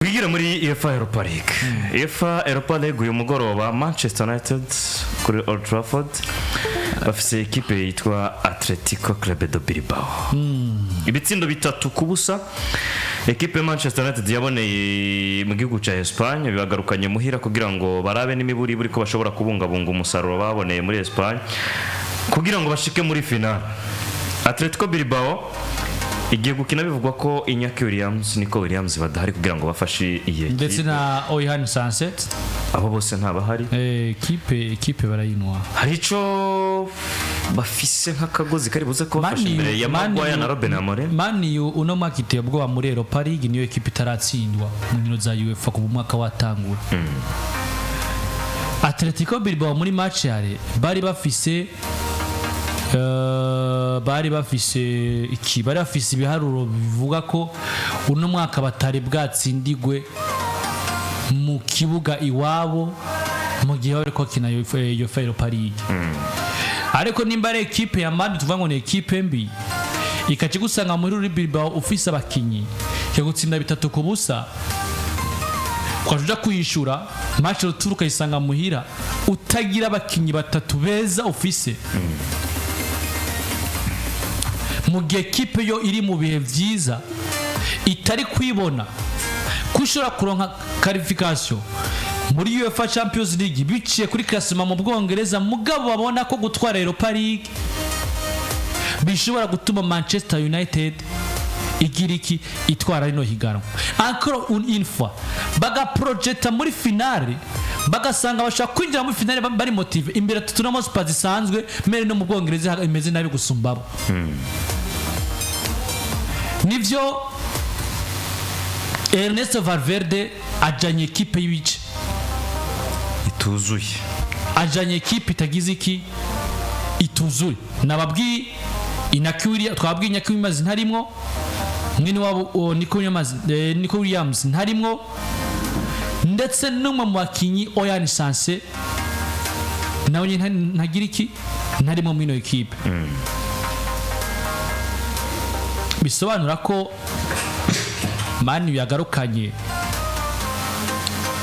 Twigire muri UEFA Europa League. UEFA Europa League uyu mugoroba, Manchester United kuri Old Trafford bafise ekipe yitwa Atletico Club de Bilbao. Ibitsindo 3-0 ekipe ya Manchester United yaboneye mu gihugu cya Espagne bibagarukanye muhira kugira ngo barabe n'imiburiburi ko bashobora kubungabunga umusaruro baboneye muri Espagne kugira ngo bashike muri finale. Atletico Bilbao igiye gukina bivugwa ko Iñaki Williams, Nico Williams badahari kugira ngo bafashe iyi ndetse ekipe. Na Oihan Sancet. Abo bose ntabahari. Ekipe barayinwa. Hari ico bafise nk'akagozi kari buze kubafasha imbere ya Maguire na Ruben Amorim? Man U uno mwaka iteye ubwoba muri Europa League. Niyo ekipe itaratsindwa mu nkino za UEFA kuva umwaka watangura. Atletico Bilbao muri match yare bari bafise iki? Bari bafise ibiharuro bivuga ko uno mwaka batari bwatsindigwe mu kibuga iwabo mu gihe bari bakina UEFA Europa League. Ariko nimba ari ekipe ya Man tuvuga ngo ni ekipe mbi, ikaca igusanga muri ruri Bilbao ufise abakinyi, ikagutsinda 3-0, ukaja uja kuyishura match retour ukayisanga muhira utagira abakinyi batatu beza ufise, mu gihe ekipe yo iri mu bihe vyiza, itari kwibona ko ishobora kuronka qualification muri UEFA Champions League biciye kuri classement mu Bwongereza, mugabo babona ko gutwara Europa League bishobora gutuma Manchester United igira iki? Itwara rino higanwa encore une fois, bagaprojeta muri finale, bagasanga bashobora kwinjira muri finale bari motivé imbere. Tottenham Hotspur zisanzwe mere no mu Bwongereza imeze nabi gusumbabo. Nivyo, Ernesto Valverde ajanye ekipe y'ibice ituzuye. Ajanye ekipe itagize iki? Ituzuye. Nababwiye Inaki Williams, twabwiye Inaki Williams ntarimwo, mwene wabo Nico Williams ntarimwo, ndetse n'umwe mu bakinyi Oihan Sancet nawe nyine ntagira iki? Ntarimo muri ino ekipe. Bisobanura ko Man U yagarukanye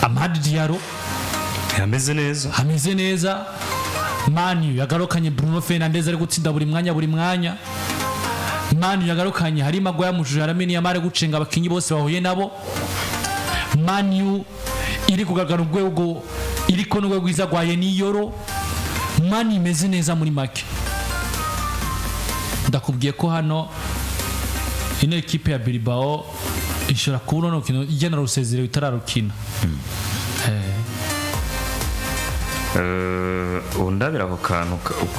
Amad Diallo. Yameze neza. Hameze neza. Man U yagarukanye Bruno Fernandes ari gutsinda buri mwanya buri mwanya. Man U yagarukanye Harry Maguire mujuje Lamine Yamal gucenga abakinyi bose bahuye nabo. Man U iri kugaragara urwego iriko n'urwego rwiza rwa Yeniyoro. Man U imeze neza. Muri make, ndakubwiye ko hano ino ekipe ya Bilbao ishobora kuba uno rukino igena rusezerero itararukina. Undabira ako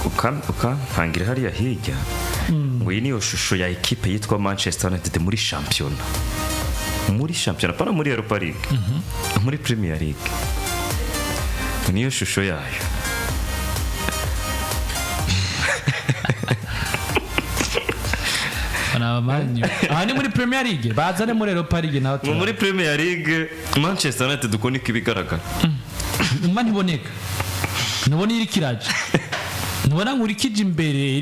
kantu ukantangira hariya hirya ngo iyi niyo shusho ya ekipe yitwa Manchester United muri shampiyona, muri shampiyona, pana muri Europa League, muri Premier League niyo shusho yayo. Bana Man U. Aha ni muri Premier League, bazane muri Europa League naho. Ngo muri Premier League Manchester United uko niko ibigaragara. Nyuma ntiboneka, ntubona iri kiraje, ntubona ngo urikije imbere,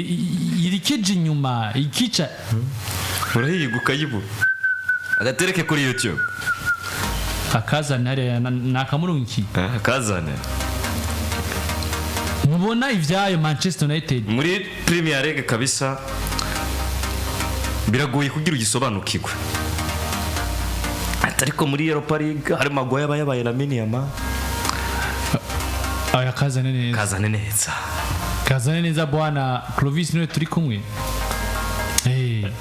irikije inyuma, ikica. Urahiga ukayibura. Agatereke kuri YouTube. Akazana hariya nakamurungikiye. Akazane. Ntubona ibyayo Manchester United. Muri Premier League kabisa biragoye kugira ugisobanukirwe. Ati ariko muri Europa League hari Maguire aba yabaye Lamine Yamal. Aya kazane neza. Kazane neza. Kazane neza, bwana Clovis niwe turi kumwe. Eh?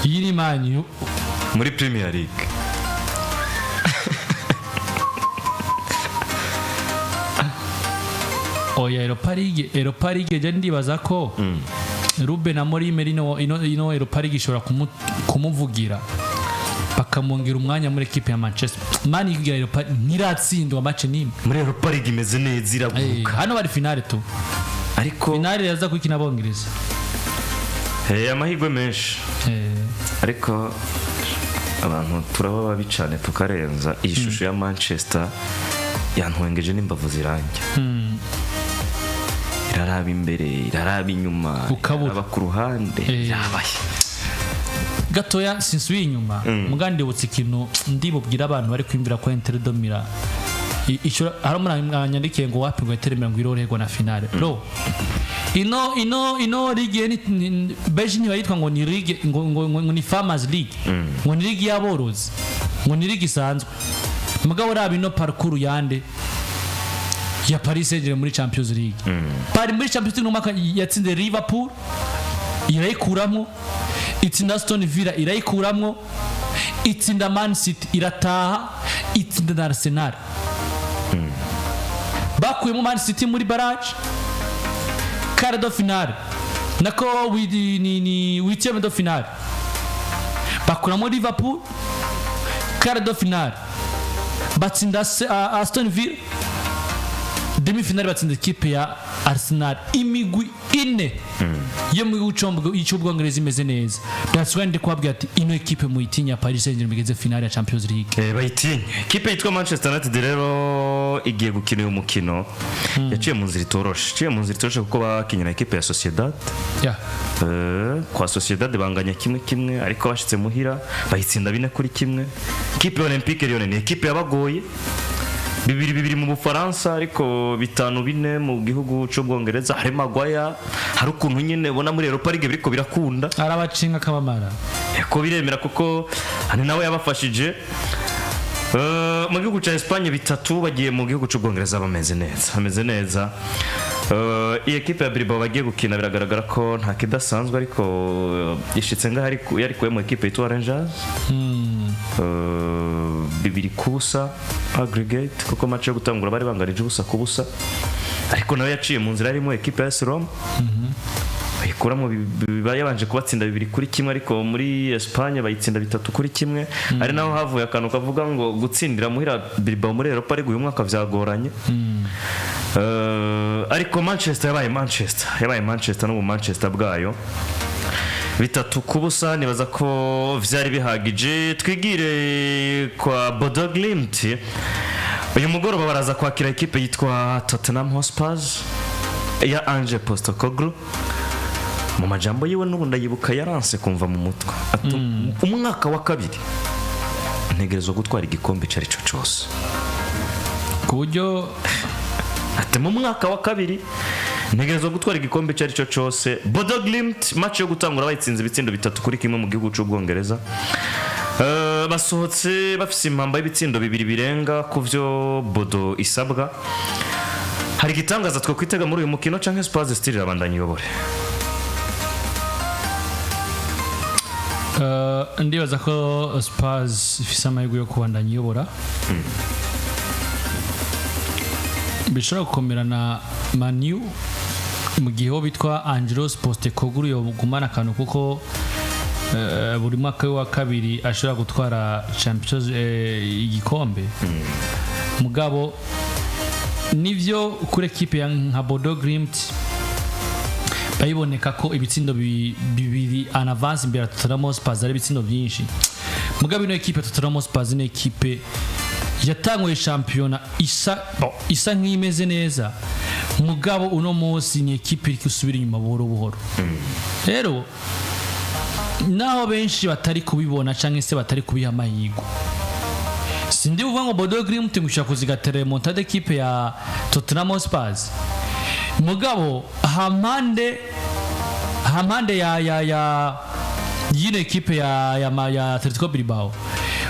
Iyi ni Man U. Muri Premier League. Oya, Europa League je ndibaza ko Ruben Amorim ino Europa League ishobora kumuvugira bakamwongera umwanya muri ekipe ya Manchester. Man U igira Europa ntiratsindwa match nimwe. Muri Europa League imeze neza, iraguruka. Hano bari finale tu. Ariko Finale yaza kwikina abongereza. Amahirwe menshi. Ariko abantu turaba babi cyane tukarenza. Iyi shusho ya Manchester yantwengeje n'imbavu ziranjye. Iraraba imbere, iraraba inyuma, Ukabura. iraraba ku ruhande, irabaye. Gatoya sinsubiye inyuma, muga ndibutse ikintu ndibubwira abantu bari kwiyumvira ko Inter de Milan hari umuntu mwanyandikiye ngo wapi, ngo Inter Milan ngo irorerwa na finale. Bro, ino ligue benshi ntibayitwa ngo ni ligue, ngo ni Farmers League, ngo ni ligue y'aborozi, ngo ni ligue isanzwe. Mugabo raba ino parcours yande ya Paris Saint-Germain muri Champions League. Paris muri Champions League umwaka yatsinze Liverpool irayikuramwo, itsinda Aston Villa irayikuramwo, itsinda Man City irataha, itsinda na Arsenal. Bakuyemo Man City muri barrage, quart de finale, nako ni huitième de finale bakuramo Liverpool, quart de finale batsinda Aston Villa, demi finale batsinda ikipe ya Arsenal. Imigwi ine yo mu gihugu cy'Ubwongereza imeze neza. That's why ndi kubabwira ati ino ekipe muyitinya, Paris Saint-Germain igeze finale ya Champions League. Bayitinye. Ikipe yitwa Manchester United rero igiye gukina uyu mukino, yaciye mu nzira itoroshe, yaciye mu nzira itoroshe kuko bakinye na ekipe ya Sociedad. Kwa Sociedad banganya 1-1, ariko bashitse muhira bayitsinda 4-1. Ikipe ya Olympique Lyon ni ekipe yabagoye, 2-2 mu Bufaransa, ariko 5-4 mu gihugu cy'Ubwongereza. Hari Maguire, hari ukuntu nyine ubona muri Europa League biriko birakunda. Arabacinga akabamara. Ko biremera kuko hani nawe yabafashije. Mu gihugu cya Espagne bitatu, bagiye mu gihugu cy'Ubwongereza bameze neza, bameze neza. Iyi ekipe ya Bilbao bagiye gukina biragaragara ko nta kidasanzwe, ariko ishitse ngaho yari kuye mu ekipe yitwa Rangers 2-0 aggregate, kuko match yo gutangura bari banganije 0-0, ariko nawe yaciye mu nzira yarimo ekipe ya AS Roma bayikuramo, yabanje kubatsinda 2-1, ariko muri Espagne bayitsinda 3-1, ari naho havuye akantu kavuga ngo gutsindira muhira Bilbao muri Europa League uyu mwaka vyagoranye. Ariko Manchester yabaye Manchester, yabaye Manchester no mu Manchester bwayo, 3-0, nibaza ko vyari bihagije. Twigire kwa Bodo Glimt. Uyu mugoroba baraza kwakira ekipe yitwa Tottenham Hotspur ya Ange Postecoglou. Mu majambo yiwe n'ubu ndayibuka, yaranse kumva mu mutwe ati umwaka wa kabiri ntegerezwa gutwara igikombe icyo ari cyo cyose. Ku buryo Ati mu mwaka wa kabiri ntegerezwa gutwara igikombe icyo ari cyo cyose. Bodo Glimt match yo gutangura bayitsinze ibitsindo 3-1 mu gihugu cy'Ubwongereza. Basohotse bafise impamba y'ibitsindo bibiri birenga ku byo Bodo isabwa. Hari igitangaza twe kwitega muri uyu mukino, canke Spurs still irabandanya iyobore? Ndibaza ko Spurs ifise amahirwe yo kubandanya iyobora. Bishobora gukomera na Man U mu gihe uwo bitwa Angelos Postecoglou yogumana akantu, kuko buri mwaka we wa kabiri ashobora gutwara Champions, igikombe. Mugabo nivyo, kuri ekipe ya nka Bodo Glimt bayiboneka ko ibitsindo bibiri en avance imbere ya Tottenham Hotspur ari ibitsindo byinshi. Mugabo ino ekipe ya Tottenham Hotspur ni ekipe yatanguye shampiyona isa, bon, isa nk'imeze neza, mugabo uno munsi ni ekipe iri gusubira inyuma buhoro buhoro. Rero naho benshi batari kubibona cyangwa se batari kubiha amahirwe, sindi buvuga ngo Bodo Glimt ngo ishobora kuzigatera remontada ekipe ya Tottenham Hotspur. Mugabo hampande ya yino ekipe ya Atletico Bilbao,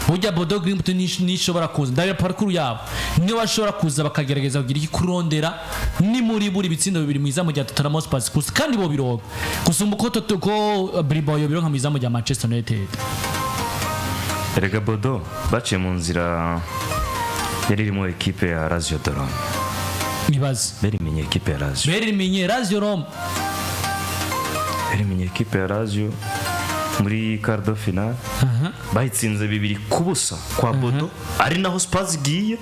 burya Bodo Glimt nishobora kuza, ndabira parcours yabo, niyo bashobora kuza bakagerageza kugira iki, kurondera ni muri buri bitsindo bibiri mu izamu rya Tottenham Hotspur gusa, kandi bo bironka gusumba uko ko Bilbao yo bironka mu izamu rya Manchester United. Erega Bodo baciye mu nzira yari irimo ekipe ya Lazio de Rome. Nibaze. Berimenye ekipe ya Lazio. Berimenye Lazio Rome. Berimenye ekipe ya Lazio muri quart de finale, bayitsinze 2-0 kwa Bodo, ari naho Spurs igiye,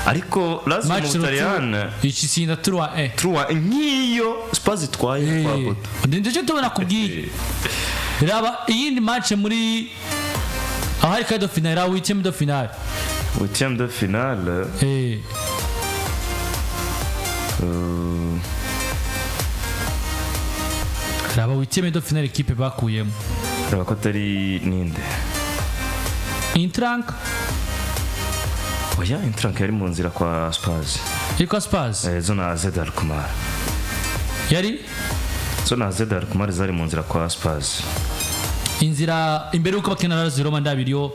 ariko Lazio mu Match Butaliyani ikitsinda 3-1. Trois nk'iyo Spurs itwaye kwa Bodo. Ndicyo tubona kubwiye. Raba iyindi match muri aho hari quart de finale, raba huitième de finale. Huitième de finale. Raba huitième de finale ekipe bakuyemo. Reba ko atari ninde. Intrank. Oya, Intrank yari mu nzira kwa Spurs. Iri kwa Spurs. Zo na AZ Alkmaar. Yari Zo na AZ Alkmaar zari mu nzira kwa Spurs. Inzira imbere yuko bakina na Lazio Roma ndabiriyo.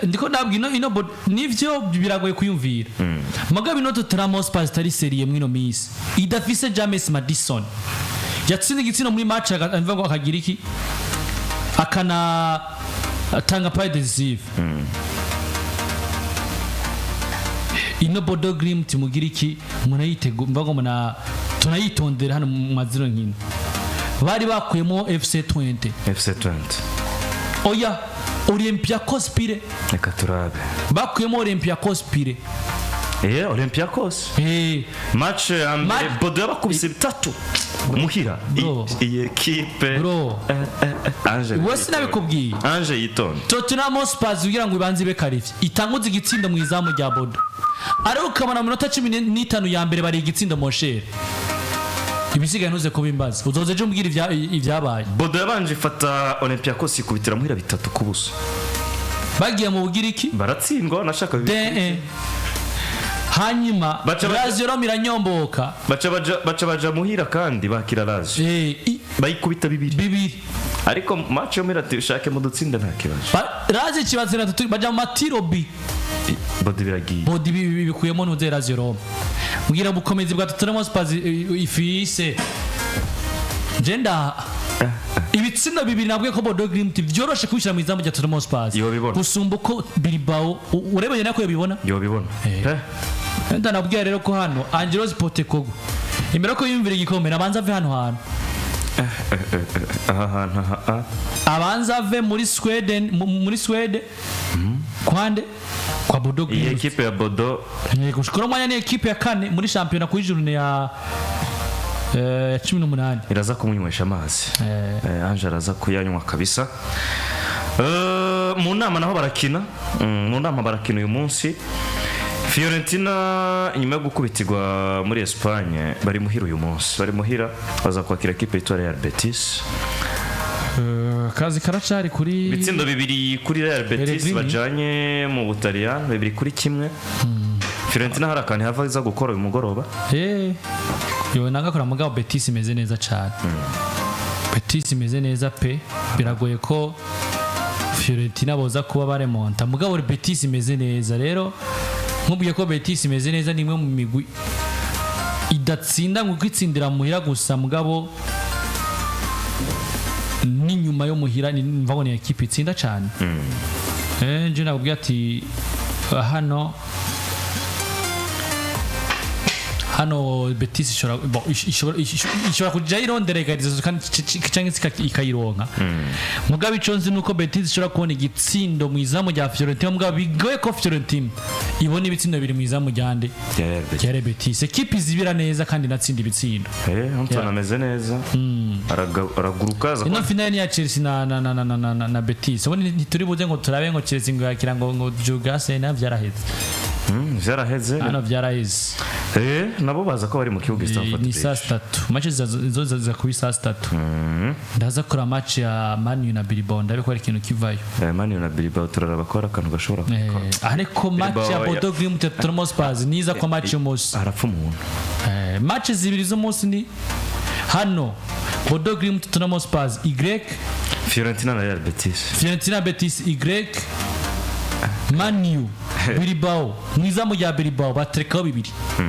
Ndiko ndabwira ino nivyo biragoye kuyumvira. Mugabo ino Tottenham Hotspur itari sérieux mwino minsi, idafise James Maddison yatsinze igitsina muri match, mvuga ngo akagira iki, akana atanga passe décisive. Ino Bodo Glimt mugira iki, munayitego, mvuga ngo muna tunayitondera hano mu mazino nkino bari bakuyemo FC 20. FC 20. Oya, Olympiacos Pire. Reka turabe. Bakuyemo Olympiacos Pire. Olympiacos. Match ya mbere Bodo yabakubise bitatu muhira. Bro. Iyi ekipe. Bro. Ange. We sinabikubwiye. Ange yitonde. Tottenham Hotspur kugira ngo ibanze ibe qualifié, itanguze igitsindo mu izamu rya Bodo, ariko ukabona mu minota 15 ya mbere bari igitsindo, mon cher, ibisigaye ntuze kubimbaza, uzoze ejo umbwira ibyabaye. Bodo yabanje ifata Olympiacos ikubitira muhira 3-0. Bagiye mu Bugiriki. Baratsindwa nashaka bibiri. De hanyuma Baca Lazio Roma iranyomboka. Baca baja muhira kandi bakira Lazio. Bayikubita bibiri. Bibiri. Ariko match yo muhira ati ushake mu dutsinda nta kibazo. Lazio ikibatsinda tutu baja mu matirobi. Bodo biragiye. Bodi bikuyemo ntuze Lazio Roma, mbwira ubukomezi bwa Tottenham Hotspur ifise. Nje nda ibitsindo bibiri nabwiye ko Bodo Glimt vyoroshe kubishyira mu izamu rya Tottenham Hotspur Yobibona. gusumba uko Bilbao urebeye nako yobibona. Yobibona. Pe. Ndanabwira rero ko hano Angelos Postecoglou imbere ko yumvira igikombe nabanza ave hano hantu. Aha hantu aha aha. Abanza ave muri Sweden, muri Swede kwande kwa Bodo Iyi Glimt. ekipe ya Bodo. Yego, kuri umwanya ni ekipe ya kane muri shampiyona kuri journée ya 18. Iraza kumunywesha amazi. Ange araza kuyanywa kabisa. Mu nama naho barakina. Mu nama barakina uyu munsi. Fiorentina nyuma yo gukubitirwa muri Espagne bari muhira uyu munsi, bari muhira, baza kwakira ekipe yitwa Real Betis. Kazi karacari kuri Ibitsindo bibiri kuri Real Betis. Pellegrini. Bajanye mu Butaliyani 2-1. Fiorentina hari akantu hava iza gukora uyu mugoroba. Yo nanga mugabo Betis imeze neza cyane. Betis imeze neza pe, biragoye ko Fiorentina boza kuba baremonta, mugabo Betis imeze neza. Rero nkubwiye ko Betis imeze neza, ni imwe mu migwi idatsinda ngo kwitsindira muhira gusa, mugabo n'inyuma yo muhira mvago ni ekipe itsinda cyane. Nje nakubwiye ati hano hano Betis ishobora, bon, ishobora kuja irondera egalizo kandi canke ikayironka. Mugabo ico nzi nuko Betis ishobora kubona igitsindo mu izamu rya Fiorentina, mugabo bigoye ko Fiorentina ibona ibitsindo bibiri mu izamu rya nde? Rya Real Betis. Rya Real Betis, ekipe izibira neza kandi inatsinda ibitsindo. Antoine ameze neza. Araguruka aza. Ino finale ni ya Chelsea na Betis. Ubundi ntituri buze ngo turabe ngo Chelsea ngo yakira ngo Jugase na vyaraheze. Vyaraheze. Hano vyaraheze. Nabo baza ko bari mu kibuga Stamford Ni Bridge. saa sitatu match zo ziza kuba saa sitatu. Ndaza kora match ya Man U na Bilbao, ndabe ko hari ikintu kivayo. Man U na Bilbao turaraba ko hari akantu gashobora Ariko match ya Bilbao Bodo Glimt Tottenham Hotspur niza kwa match y'umunsi. Harapfa umuntu. Match zibiri z'umunsi ni hano Bodo Glimt Tottenham Hotspur Y. Fiorentina na Real Betis. Fiorentina Betis Y, Man U Bilbao, mu izamu rya Bilbao baterekaho bibiri.